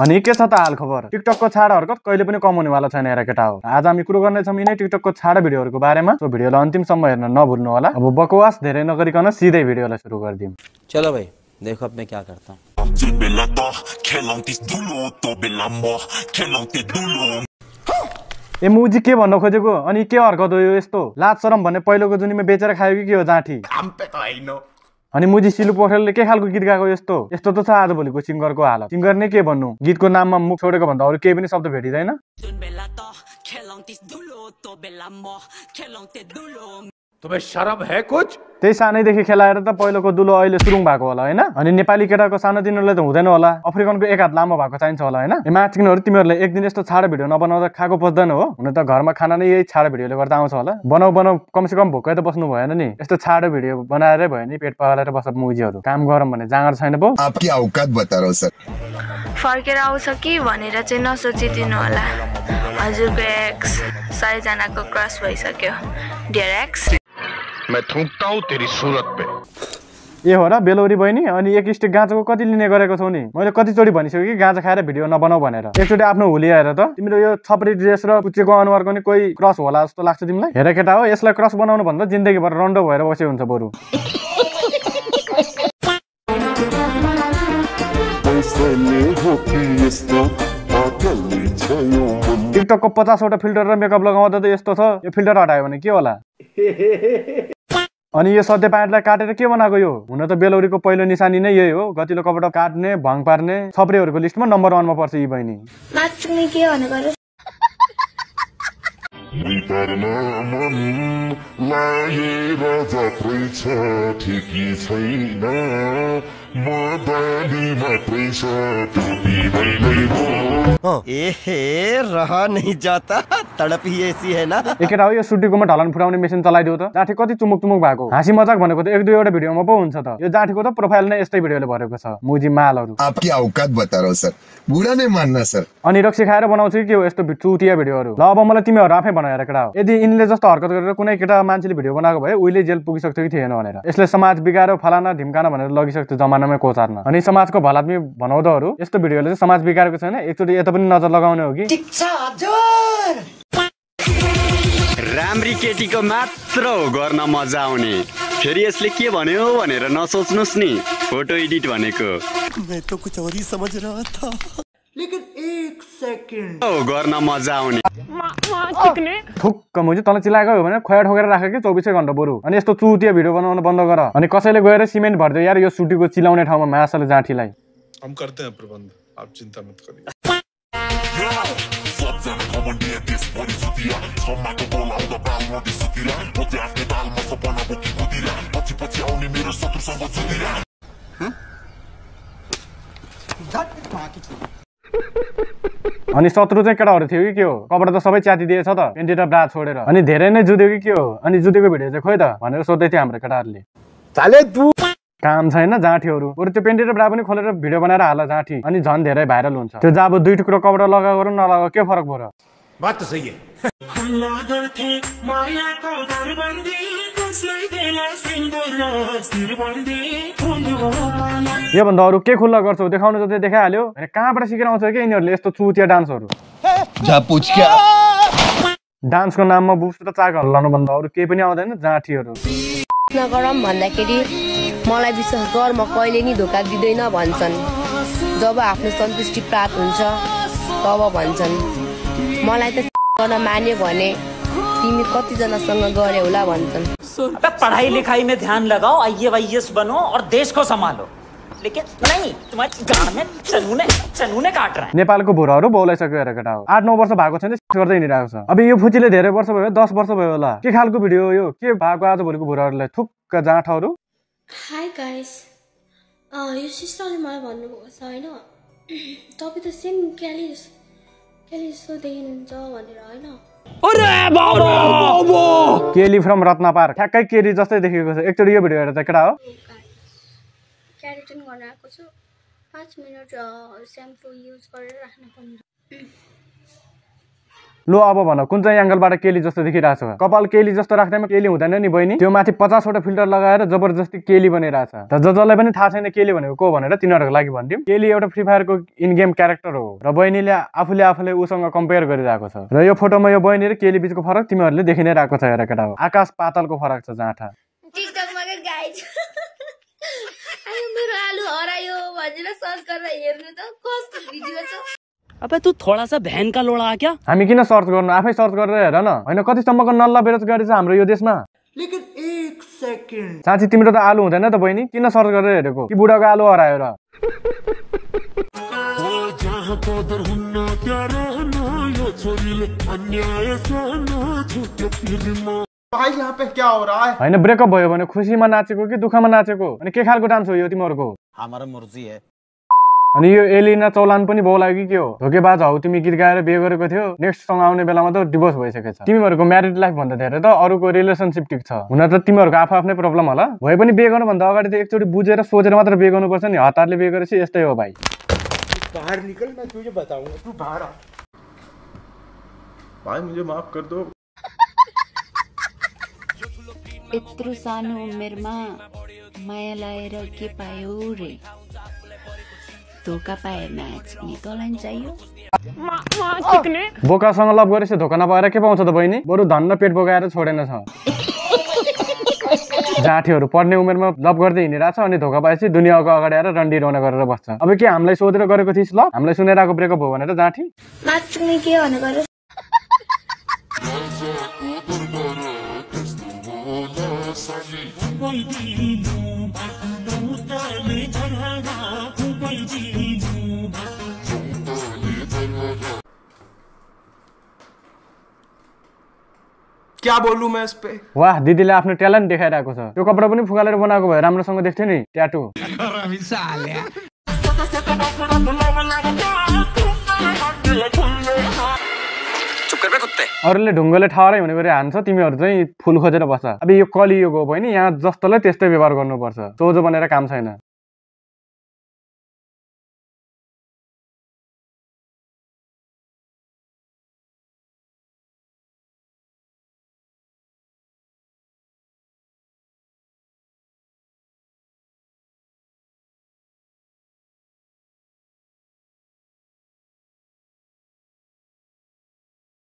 अनि के छ त हाल खबर टिकटकको छाड हरकत कहिले पनि कम हुनेवाला छैन हेर केटा हो। आज हामी कुरो गर्ने छौं यिनै टिकटकको छाड भिडियोहरुको बारेमा। सो भिडियोलाई अन्तिमसम्म हेर्न नभुल्नु होला। अब बकवास धेरै नगरिकन सिधै भिडियोलाई सुरु गर्दियौं। चलो भाइ देखो अब मैं क्या करता हूं। ए मुजी के भन्न खोजेको अनि के हरकत हो यो यस्तो लाज शरम भन्ने पहिलोको जुनीमा बेचेर खायो कि के हो जाठी अनि मुजी सिलु पोखरेलले के खालको गीत गाएको यस्तो यस्तो त छ आजभोलिको सिंगरको हालत। सिंगर नै के भन्नु गीतको नाममा मुख छोडेको भन्दा अरु केही पनि शब्द भेटिदैन। तुम्हें शर्म है कुछ? त्यही सानैदेखि खेलाएर त पहिलोको दुलो अहिले सुरुङ भएको होला हैन। अनि नेपाली केटाको सानो दिनहरुले त हुँदैन होला अफ्रिकनको एक हात लामो भएको चाहिन्छ होला हैन। ए माथिकिनहरु तिमीहरुले एक दिन यस्तो छाडो भिडियो नबनाउँदा खाएको पस्दैन हो। हुन त घरमा खाना नै यही छाडो भिडियोले गर्दा आउँछ होला। बनाऊ कमसे कम भोकै त बस्नु भएन नि। यस्तो छाडो भिडियो बनाएरै भयो नि पेट पालेर बस्छ मुजीहरु। काम गरम भन्ने जाँगर छैन पो। आपकी औकात बता रहा हूं सर। फर्केर आउँछ कि भनेर चाहिँ नसोचिदिनु होला। हजुरको एक्स 100 जनाको क्रस भइसक्यो। डियर एक्स मैं थूकता हूं तेरी सूरत पे। ए हो र बेलौरी बहिनी अनि एक स्टिक गाँजाको कति लिने गरेको छौ नि। मैले कति चोटी भनिसक्यो कि गाँजा खाएर भिडियो नबनाऊ भनेर। एकचोटी आफ्नो हुली हेर त तिम्रो यो छपरी ड्रेस र पुच्चेको अनुहारको नि कोही क्रस होला जस्तो लाग्छ तिमीलाई। हेर केटा हो यसलाई क्रस बनाउनु भन्दा जिन्दगीभर रन्डो भएर बसे हुन्छ बरु। टिकटकको 50 वटा फिल्टर र मेकअप लगाउँदा त यस्तो छ यो फिल्टर हटायो भने के होला। अनि यो सधैँ प्यान्टलाई काटेर के बनाएको यो हुन त बेलौरीको पहिलो निशानी नै यही हो गतिलो कपडा काट्ने भङ पार्ने छपरीहरुको लिस्टमा नम्बर 1 मा पर्छ यी बहिनी। नाच्ने के भनेको रहा नहीं जाता तड़प ही ऐसी है ना। एकेटा हो यो सुटीकोमा ढलान फुटाउने मेसिन चलाइदियो त जाठी कति चुमुक भएको। हाँसी मजाक भनेको त एक दुई वटा भिडियोमा पो हुन्छ त। यो जाठीको त प्रोफाइल नै यस्तै भिडियोले भरेको छ मुजी मालहरु। आपकी औकात बता रहा हूं सर बुरा नहीं मानना सर। अनि रक्सी खाएर बनाउँछ कि के हो यस्तो चुतिया भिडियोहरु। ल अब मलाई तिमीहरु आफै बनाएर केटा हो यदि इनले जस्तो हरकत गरेर कुनै केटा मान्छेले भिडियो बनाएको भए उहिले जेल पुगिसक्थ्यो कि थिएन भनेर। यसले समाज बिगार्यो फलाना ढिमकाना भनेर लगिसक्थ्यो जमानामै कोचार्न। अनि समाजको भलाद्मी भनाउँदाहरु यस्तो भिडियोले चाहिँ समाज बिगारेको छैन एकचोटी यता पनि नजर लगाउने हो कि। राम्री केटीको मात्र हो गर्न मजा आउने फेरि यसले के भन्यो भनेर नसोच्नुस् नि फोटो एडिट भनेको। मैं तो कुछ और ही समझ रहा था लेकिन एक सेकंड हो गर्न मजा आउने थुक्क मुजी तँलाई चिलाएको हो भने खोया ठोकेर राख कि 24 घण्टा बरु। अनि यस्तो चुतिया भिडियो बनाउन बन्द गर। अनि कसैले गएर सिमेन्ट भर्दियो यार यो सुटीको चिलाउने ठाउँमा मासले जाठीलाई। हम करते हैं प्रबंध आप चिंता मत करिए। अनि शत्रु चाहिँ केटाहरु थियो कि के हो कपडा त सबै च्यातिदिएछ त पेन्टी र ब्रा छोडेर। अनि धेरै नै जुद्यो कि के हो अनि जुदेको भिडियो चाहिँ खोइ त भनेर सोध्दै थियो हाम्रो केटाहरुले। साले तू काम छैन जाठीहरु बरु त्यो पेन्टी र ब्रा पनि खोलेर भिडियो बनाएर हाल जाठी अनि झन् धेरै भाइरल हुन्छ। त्यो जब दुई टुक्रो कपडा लगाएको र नलगाएको के फरक पर्यो। बात तो सही है। यो भन्दा अरु के खुल्ला गर्छौ देखाउनु जतै देखाइहाल्यो। अनि कहाँबाट सिकेर आउँछ के यिनीहरुले यस्तो चुतिया डान्सहरु। जा पूछ क्या डान्सको नाममा बुक्स र चाक हल्लाउनु भन्दा अरु केही पनि आउँदैन जाठीहरु। नगरम भन्दाखेरि मलाई विश्वास गर म कहिले नि धोका दिदैन भन्छन्। जब आफ्नो सन्तुष्टि प्राप्त हुन्छ तब भन्छन्। मलाई त गर्न मान्यो भने तिमी कति जनासँग गरे होला भन्छन्। अबे पढ़ाई लिखाई में ध्यान लगाओ IAS बनो और देश को संभालो लेकिन नहीं तुम्हारे गाँड में चनूने काट रहा है। नेपालको बुढाहरु बोलाइसक्यो हेर केटा हो 8-9 वर्ष भएको छैन गर्दै हिँडिरहेको छ। अब यो फुचीले धेरै वर्ष भयो 10 वर्ष भयो होला के खालको भिडियो हो यो के भएको आज भोलिको बुढाहरुलाई थुक्क जाँठहरु। हाई गाइस यो सिस्टरले मलाई भन्नुभएको छ हैन तपाई त सेम क्याली जस्तो देखिनुहुन्छ भनेर हैन। अरे बाबा केली फ्रम रत्नपार ठ्याक्कै केरी जस्तै देखेको छ। एकचोटी यो भिडियो हेर त केटा हो क्यारेटिन गर्न आएको छु 5 मिनेट स्याम्पू युज गरेर राख्न पर्छ। लो अब भन कुन चाहिँ एंगलबाट केली जस्तो देखिरहेछ कपाल केली जस्तो राख्दैमा केली हुँदैन नि बहिनी त्यो माथि 50 वटा फिल्टर लगाएर जबरजस्ती केली बनिरहेछ त जसलाई पनि थाहा छैन केली भनेको को भनेर तिनीहरुको लागि भन्दिम केली एउटा फ्री फायर को इन गेम क्यारेक्टर हो र बहिनीले आफूले उसँग कम्पेयर गरिरहेको छ र यो फोटोमा यो बहिनी र केली बीचको फरक तिमीहरुले देखि नै रहेको छ हेर केटा हो आकाश पातालको फरक छ जाँठा टिकटकमा के गाइज आयो मेरो आलु हरायो भनेर सर्च गरेर हेर्नु त कस्तो भिडियो छ अबे तू थोड़ा सा बहन का लोड़ा क्या हामी किन सर्च गर्नु आफै सर्च गरेर हेर न हैन कति सम्मको नल्ला बेरोजगारी छ हाम्रो यो देशमा लेकिन एक सेकंड साँच्ची तिम्रो त आलु हुँदैन त बहिनी किन सर्च गरेर हेरेको कि बुढाको आलु हरायो र भाई यहाँ पे क्या हो रहा है हैन ब्रेकअप भयो भने खुसीमा नाचेको कि दुःखमा नाचेको अनि के खालको डान्स हो यो तिमीहरुको हाम्रो मर्जी है अनि यो एलिना चौलान पनि बौ लाग्यो के हो धोकेबाज हौ तिमी गीत गाएर बिहे गरेको थियो नेक्स्ट सँग आउने बेलामा त डिभोर्स भइसकेछ तिमीहरुको म्यारिड लाइफ भन्दा धेरै त अरूको रिलेसनशिप ठिक छ हुन त तिमीहरुको आफ्नै प्रब्लम होला भए पनि बिहे गर्नु भन्दा अगाडि त एकचोटी बुझेर सोचेर मात्र बिहे गर्नुपर्छ नि हतारले बिहे गरेपछि यस्तै हो भाइ बाहर निकल मैं तुझे बताऊंगा तू बाहर आ भाई मुझे माफ कर दो यत्रो सानो उमेरमा माया लाएर के पायो रे धोका पाए म्याच नि तँलाई चाहियो बोकासँग लभ गरेपछि धोका नपाएर के पाउँछ त बहिनी बरु धन्न पेट बोकाएर छोडेन छ जाठीहरु पढ्ने उमेरमा लभ गर्दै हिँडिरहेछ अनि धोका पाएपछि दुनियाको अगाडि आएर रन्डी रोना गरेर बस्छ अब के हामीलाई सोधेर गरेको थिइस् ल हामीलाई सुनेराको ब्रेकअप हो भनेर जाठी मात्ने के भनेको क्या बोलूं मैं इस पे वाह दिदीले आफ्नो ट्यालेन्ट देखाइरहेको छ त्यो कपडा पनि फुगालेर बनाएको भए राम्रोसँग देख्थ्यो नि ट्याटु अरूले ढुङ्गोले ठहरै हुने गरी हान्छ तिमीहरु चाहिँ फुल खोजेर बस्छ अब यो कलियुग हो बहिनी यहाँ जस्तोलाई त्यस्तै व्यवहार गर्नुपर्छ सोझो बनेर काम छैन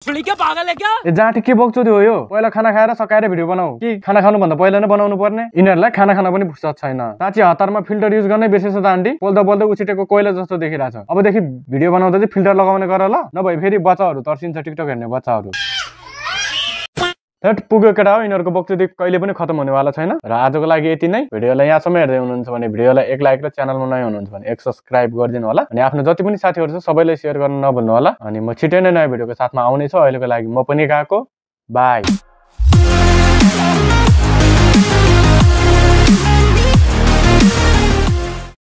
क्या पागल है क्या ए जाठी के बक्चोदी हो यो पहिला खाना खाएर सकाएर भिडियो बनाऊ कि खाना खानु भन्दा पहिला नै बनाउनु पर्ने यिनीहरुलाई खाना खान पनि फुर्सद छैन साँच्चै हतारमा फिल्टर युज गर्ने बिर्सेछ त आन्टी बोल्दा बोल्दै उछिटेको कोइला जस्तो देखिरहेछ अबदेखि भिडियो बनाउँदा चाहिँ फिल्टर लगाउने गर ल नभए फेरि बच्चाहरु तर्सिन्छ टिकटक हेर्ने बच्चाहरु थट पुग्यो केटा हो यिनीहरुको बक्चोदी कहिले पनि खत्म हुनेवाला छैन र आजको लागि यति नै भिडियोलाई यहाँसम्म हेर्दै हुनुहुन्छ भने भिडियोलाई एक लाइक र च्यानलमा नयाँ हुनुहुन्छ भने एक सब्स्क्राइब गरिदिनु होला अनि आफ्नो जति पनि साथीहरु छ सबैलाई शेयर गर्न नभुल्नु होला अनि म छिटै नै नयाँ भिडियोको साथमा आउने छु अहिलेको लागि म पनि गएको बाइ